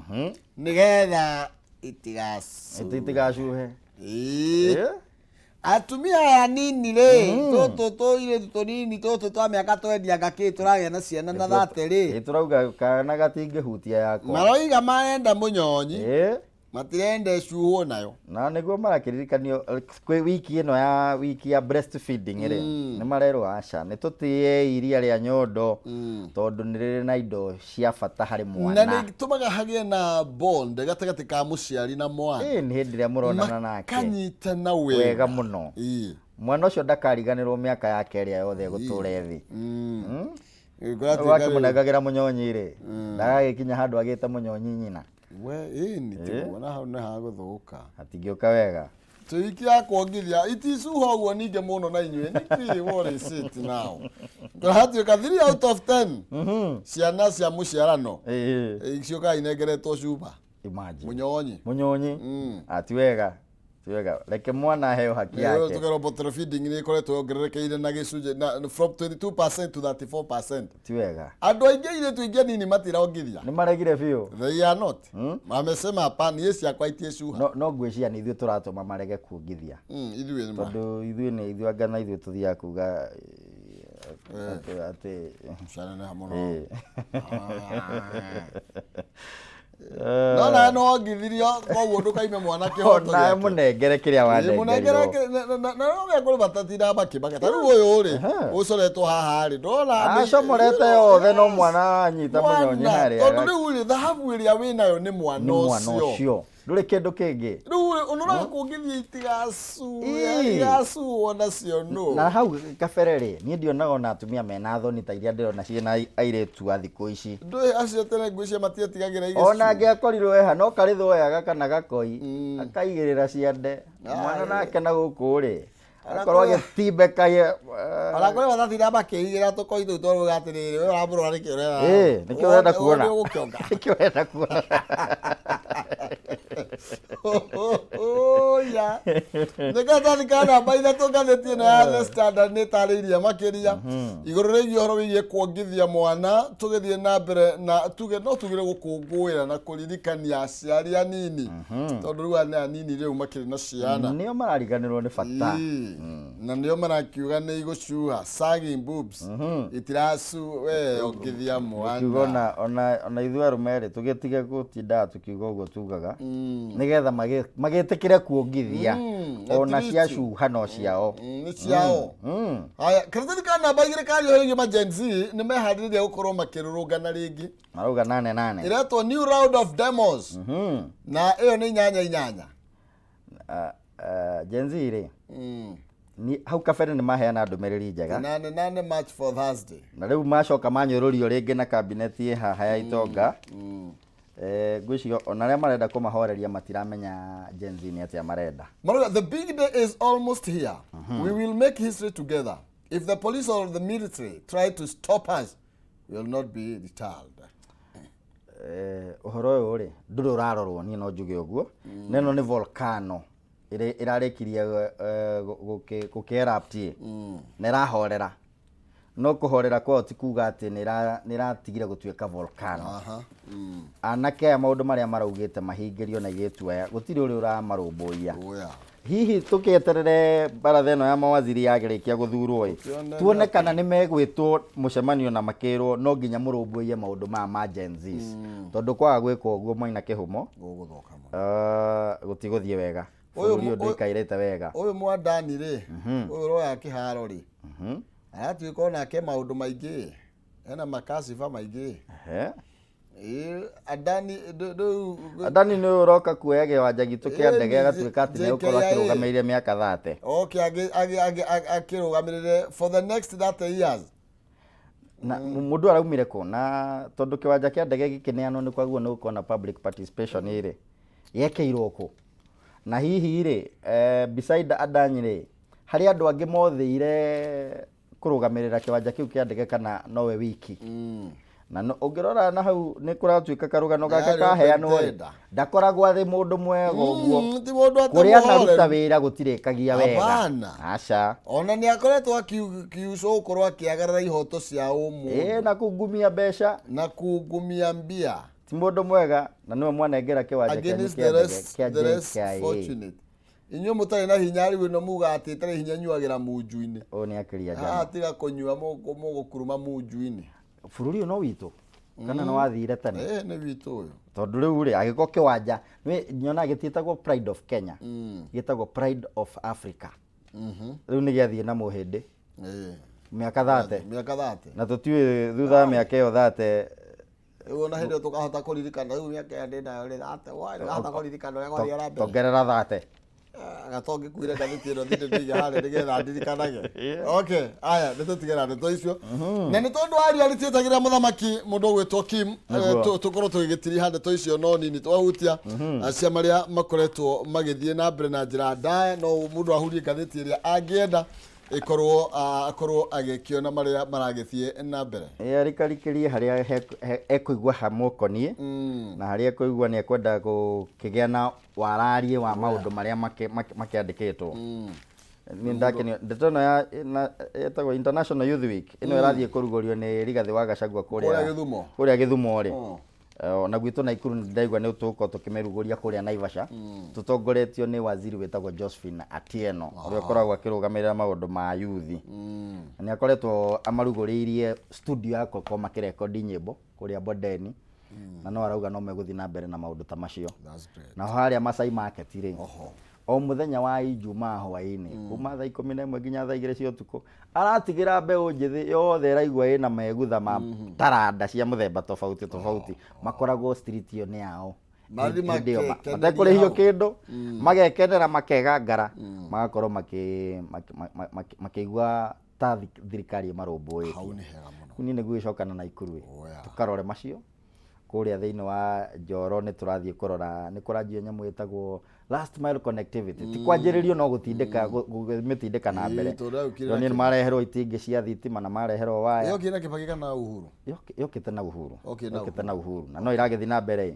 S1: nĩgetha itigacuhe.
S3: Itigacuhe.
S1: Atumia aya nini rĩ, tũtũ tũirĩtu tũnini tũtũ twa mĩaka twendianga kĩ tũragĩa na ciana na thate rĩ.
S3: Ĩ tũrauga kana gatingĩhutia yakwa.
S1: Maroiga marenda mũnyonyi, matirenda ĩcuhwo nayo.
S3: Na nĩguo marakĩririkanio kwĩ wiki ĩno ya wiki ya breastfeeding rĩ, nĩ marerwo aca nĩ tũtĩe iria rĩa nyondo tondũ nĩ rĩrĩ na indo cia bata harĩ
S1: Na
S3: mwana.
S1: nĩ itũmaga hagĩe na bond gatagatĩ ka mũciari na mwana.
S3: Ĩ nĩ hĩndĩ ĩrĩa mũronana nake
S1: Makanyitana wega.
S3: Wega mũno. Mwana ũcio ndakariganĩrwo mĩaka yake ĩrĩa yothe egũtũra thĩ. Wakĩmũnengagĩra mũnyonyi rĩ, ndagagĩkinya handũ agĩte mũnyonyi nyina.
S1: We ĩni tiguo, na hau nĩ hagũthũka.
S3: Hatingĩũka wega.
S1: Twĩ wiki ya kuongithia iticuha ũguo ningĩ mũno na inyuĩ nĩkĩ, what is it now? Kũratuĩka 3 out of 10 ciana cia mũciarano ciũkaga inengeretwo cuba.
S3: Imagine.
S1: Mũnyonyi.
S3: Mũnyonyi. Ah, ti wega. Ti wega. Reke mwana aheo haki yake.
S1: Tugerwo bottle feeding nĩ ĩkoretwo yongererekeire na gĩcunjĩ na from 22% to 34%.
S3: Ti wega.
S1: Andũ aingĩ airĩtu aingĩ anini matirongithia.
S3: Nĩ maregire biũ.
S1: They are not. Mamesema hapana, niĩ ciakwa itiĩcuha.
S3: No ngwĩciria nĩ ithuĩ tũratũma marege kuongithia.
S1: Ithuĩ nĩ ma.
S3: Tondũ ithuĩ nĩ ithuĩ anga na ithuĩ tũthiaga kuga atĩ
S1: Cianeneha mũno. No nawe nĩ wongithirio, koguo ndũkaime mwana kĩhoto
S3: Onawe
S1: gĩake.
S3: mũnengere kĩrĩa
S1: Ĩ, mũnengere
S3: wanengerirwo.
S1: na no gĩa kũrĩ bata makĩmaka. Ta rĩu ũyũ rĩ, ũcoretwo haha rĩ, ndũrona
S3: Acomorete yothe no mwana anyita mũnyonyi
S1: Mwana,
S3: harĩa.
S1: tondũ rĩu rĩ, thahabu ĩrĩa wĩnayo nĩ mwana
S3: Nĩ mwana
S1: ũcio.
S3: ũcio. Ndũrĩ kĩndũ kĩngĩ.
S1: Rĩu rĩ, ũnoraga kũngĩthiĩ itigacuo nacio nũ.
S3: Na hau kabere rĩ, niĩ ndionaga ona atumia mena thoni ta iria ndĩrona ciĩna airĩtu a thikũ ici.
S1: Ndũĩ acio tene ngwĩciria matietigagĩra igĩcuo.
S3: Ona angĩakorirwo eha no karĩ thoyaga kana gakoi akaigĩrĩra ciande. Mwana nake na gũkũ rĩ, akorwo agĩtimbeka
S1: Ona kũrĩ matatinda makĩigĩra tũkoi tũu twarauga atĩrĩrĩ, we ũramũrora nĩkĩ ũrera?
S3: Ĩ, nĩkĩ ũrenda kuona?
S1: Nĩ ũgũkĩonga.
S3: Nĩkĩ ũrenda kuona?
S1: Oya. Nĩ karatathi ka namba 3 ngathĩti ĩno ya The Standard nĩ ĩtarĩirie makĩria igũrũ rĩgiĩ ũhoro wĩgiĩ kuongithia mwana. Tũgĩthiĩ na mbere na tuge no tugire gũkũngũĩra na kũririkania aciari anini, tondũ rĩu nĩ anini rĩu makĩrĩ na ciana.
S3: Nĩo marariganĩrwo nĩ bata.
S1: Na nĩo marakiuga nĩ igũcuha sagging boobs itiracu we ongithia mwana.
S3: Kiuga ona ithuĩ arũme rĩ, tũgĩtige gũtindaga tũkiuga ũguo tugaga nĩgetha magĩtĩkĩre kuongithia ona
S1: At least.
S3: ciacuha no ciao.
S1: Nĩ ciao. Haya, karatathi ka namba 2 karia ũhoro wĩgiĩ Gen Z nĩ meharĩrĩria gũkorwo makĩrũrũngana rĩngĩ.
S3: Marauga nane nane.
S1: Ĩretwo new round of demos. Na ĩyo nĩ 8 8.
S3: Gen Z rĩ, hau kabere nĩ maheana ndũmĩrĩri njega.
S1: 8 8 March for Thursday.
S3: Na rĩu macoka manyũrũrio rĩngĩ na kabineti ĩ haha ya itonga. Ngwĩciria ona arĩa marenda kũmahoreria matiramenya Gen Z nĩ atĩa marenda.
S1: Marauga, the big day is almost here. We will make history together. If the police or the military try to stop us, we will not be deterred.
S3: Ũhoro ũyũ rĩ, ndũrĩ ũrarorwo, niĩ no njuge ũguo. Na ĩno nĩ volcano ĩrĩa ĩrarĩkirie gũkĩ-erupt ĩ, na ĩrahorera. No kũhorera kwayo ti kuga atĩ nĩ ĩratigire gũtuĩka volcano. Anake aya maũndũ marĩa maraugĩte mahingĩrio na airĩtu aya, gũtirĩ ũrĩa ũramarũmbũiya. Hihi tũkĩeterere baratha ĩno ya mawaziri yagĩrĩkia gũthurwo ĩ, tuone kana nĩ megwĩtwo mũcemanio na makĩrwo no nginya mũrũmbũiye maũndũ maya ma Gen Zs. Tondũ kwaga gwĩka ũguo mwaina kĩhumo,
S1: Gũgũthũka mũno.
S3: Gũtigũthiĩ wega. Bũrũri ũyũ ndũikarĩte wega.
S1: Ũyũ Mwandani rĩ, ũyũ ũroya kĩharo rĩ, aratuĩka onake maũndũ maingĩ, ena makasiba maingĩ. Ĩĩ, Adani rĩu
S3: Adani nĩ ũyũ ũroka kuoya kĩwanja gitũ kĩa ndege agatuĩka atĩ nĩ egũkorwo
S1: JKIA.
S3: akĩrũgamĩrĩire mĩaka 30.
S1: Oke akĩrũgamĩrĩre for the next 30 years.
S3: Na mũndũ araumire kũ? Na tondũ kĩwanja kĩa ndege gĩkĩneanwo nĩ kwaguo nĩ gũkorwo na public participation rĩ, gĩekĩirwo kũ? Na hihi rĩ, beside Adani rĩ, harĩ andũ angĩ mothĩire kũrũgamĩrĩra kĩwanja kĩu kĩa ndege kana nowe wiki? Na ũngĩrora na hau nĩ kũratuĩka karũgano gake
S1: Yarĩ
S3: kaheanwo rĩ,
S1: open tender.
S3: ndakoragwo arĩ mũndũ mwega ũguo.
S1: Ti mũndũ atĩ
S3: Kũrĩa anaruta
S1: mũhoreru.
S3: wĩra gũtirĩkagia wega.
S1: Hapana.
S3: Aca.
S1: Ona nĩ akoretwo akiucwo gũkorwo akĩagarara ihoto cia ũmũndũ.
S3: Na kungumia mbeca.
S1: Na kungumia mbia.
S3: Ti mũndũ mwega, na nĩwe mwanengera kĩwanja kĩanyu
S1: Against
S3: kĩa
S1: the
S3: ndege
S1: rest,
S3: kĩa
S1: the rest
S3: JKIA.
S1: fortunate. Inyuĩ mũtarĩ na hinya rĩu ĩno mugaga atĩ ĩtarĩ hinya nyuagĩra munju-inĩ.
S3: Ũyũ nĩ akĩria
S1: Haha
S3: njano.
S1: tiga kũnyua mũgũkuruma munju-inĩ.
S3: Bũrũri ũyũ no witũ? Kana nĩ wathire tene?
S1: Nĩ witũ ũyũ.
S3: Tondũ rĩu rĩ, angĩkorwo kĩwanja, nĩ nyonaga gĩtiĩtagwo Pride of Kenya. Gĩtagwo Pride of Africa. Rĩu nĩ gĩathiĩ na mũhĩndĩ. Mĩaka 30.
S1: Mĩaka 30.
S3: Na tũtiũĩ thutha wa mĩaka ĩyo 30.
S1: Rĩu ona hĩndĩ ĩyo tũkahota kũririkana, rĩu mĩaka ĩyo ndĩ nayo rĩ, 30, wai, ndĩrahota kũririkana ũrĩa gwathiaga na mbere.
S3: Ongerera 30.
S1: Gatongĩkuire ngathĩti ĩno thindĩ ndĩige harĩa nĩgetha ndirikanage. Okay, aya, nĩ tũtige na ndeto icio. Na nĩ tondũ wa riũa rĩtietagĩrĩra mũthamaki mũndũ ũgwĩtwo Kim, tũkorwo tũgĩgĩtiriha ndeto icio no nini twahutia, cia marĩa makoretwo magĩthiĩ na mbere na njĩra ndaya, no mũndũ ahurie ngathĩti ĩrĩa angĩenda ĩkorwo, akorwo agĩkĩona marĩa maragĩthiĩ na mbere.
S3: Arikarikĩrie harĩa ekũigua hamũkoniĩ, na harĩa ekũigua nĩ ekwenda gũkĩgĩa na wararie wa maũndũ marĩa makĩandĩkĩtwo. Nĩ ndakenio ndeto ĩno ya ĩtagwo International Youth Week, ĩno ĩrathiĩ kũrugũrio nĩ Rigathĩ wa Gachagua
S1: Kũrĩa Gĩthumo.
S3: kũrĩa Gĩthumo rĩ. Ona gwitũ Naikuru nĩ ndaigua nĩ tũgũkorwo tũkĩmĩrugũria kũrĩa Naivasha. Tũtongoretio nĩ waziri wĩtagwo Josephine Atieno, ũrĩa ũkoragwo akĩrũgamĩrĩra maũndũ ma youth. Na nĩ akoretwo amarugũrĩirie studio ya gũkorwo makĩrekondi nyĩmbo kũrĩa Bondeni. Na no arauga no megũthiĩ na mbere na maũndũ ta macio.
S1: That's great.
S3: Na harĩa Masai Market rĩ, o mũthenya wa Ijumaa hwaĩ-inĩ, kuma thaa 11 nginya thaa 2 cia ũtukũ, aratigĩra mbeũ njĩthĩ yothe ĩraigua ĩna megutha ma taranda cia mũthemba tofauti tofauti, makoragwo street ĩyo nĩ yao.
S1: Mathiĩ
S3: Hĩndĩ ĩyo
S1: makekeneria
S3: matekũrĩhio
S1: hau.
S3: kĩndũ, magekenera, makegangara, magakorwo makĩigua ta thirikari ĩmarũmbũĩtie.
S1: Hau nĩ hega mũno.
S3: Niĩ nĩguo gĩcokana na Naikuru ĩ.
S1: Oya.
S3: Tũkarore macio. Kũrĩa thĩinĩ wa Njoro nĩ tũrathiĩ kũrora, nĩ kũranjio nyamũ ĩtagwo last mile connectivity. Ti kwanjĩrĩrio no gũtindĩka, gũmĩtindĩka na mbere.
S1: Ĩĩ, tondũ rĩu kĩrĩa
S3: Ndĩronire
S1: kĩ-
S3: mareherwo itingĩ cia thitima na mareherwo waya.
S1: Yokire na Kibaki kana Uhuru?
S3: Yokĩte na Uhuru.
S1: Yokĩte na
S3: Yokĩte na Uhuru. Na no ĩragĩthiĩ na mbere ĩ.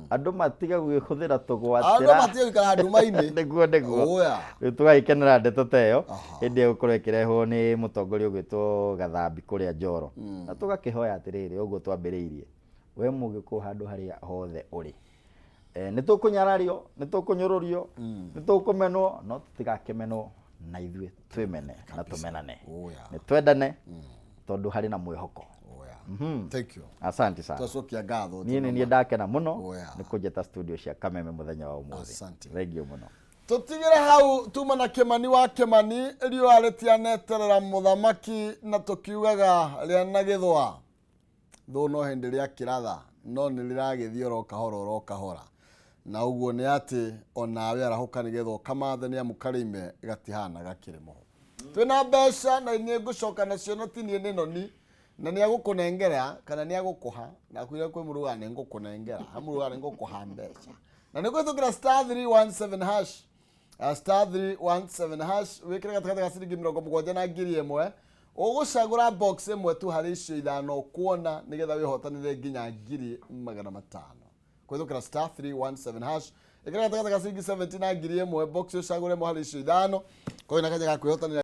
S3: Andũ matiga gwĩhũthĩra tũgwatĩra.
S1: Andũ matiga gũikara nduma-inĩ.
S3: Nĩguo, nĩguo.
S1: Oya.
S3: Rĩu tũgagĩkenera ndeto ta ĩyo, hĩndĩ ĩyo gũkorwo ĩkĩrehwo nĩ mũtongoria ũgwĩtwo Gathambi kũrĩa Njoro. Na tũgakĩhoya atĩrĩrĩ, ũguo twambĩrĩirie, we mũgĩkũyũ handũ harĩa hothe ũrĩ, nĩ tũkũnyarario, nĩ tũkũnyũrũrio, nĩ tũkũmenwo, no tũtigakĩmenwo na ithuĩ twĩmene na tũmenane.
S1: Oya.
S3: Nĩ twendane, tondũ harĩ na mwĩhoko.
S1: Oya. Thank you.
S3: Asante sana.
S1: Twacokia ngatho.
S3: Niĩ nĩ niĩ ndakena mũno
S1: Oya.
S3: nĩ kũnjĩta studio cia Kameme mũthenya wa ũmũthĩ.
S1: Asante.
S3: Thank you mũno.
S1: Tũtigĩre hau tuma na Kĩmani wa Kĩmani, riũa rĩtianeterera mũthamaki na tũkiugaga rĩa na gĩthũa. Thũ no hĩndĩ rĩa kĩratha, no nĩ rĩragĩthiĩ oro kahora oro kahora. Na ũguo nĩ atĩ onawe arahũka nĩgetha ũkamathe nĩ amu karĩime gatihana gakĩrĩ mũhu. Twĩna mbeca na nĩ ngũcoka nacio na ti niĩ nĩ noni. Na nĩ agũkũnengera kana nĩ agũkũha na kwĩra kwĩ mũruga nĩ ngũkũnengera hamũruga nĩ ngũkũha mbeca na nĩ kũhĩtũkĩra *317 hash. *317 hash wĩkĩre gatagatĩ ga ciringi 70 na 1000. Ũgũcagũra box ĩmwe tu harĩ icio ithano ũkuona nĩgetha wĩhotanĩre nginya 500,000 kũhĩtũkĩra *317 hash. Ĩkĩra gatagatĩ ga ciringi 70 na 1000, box ũcagũre ĩmwe harĩ icio ithano, koguo na kanya ga kwĩhotanĩra.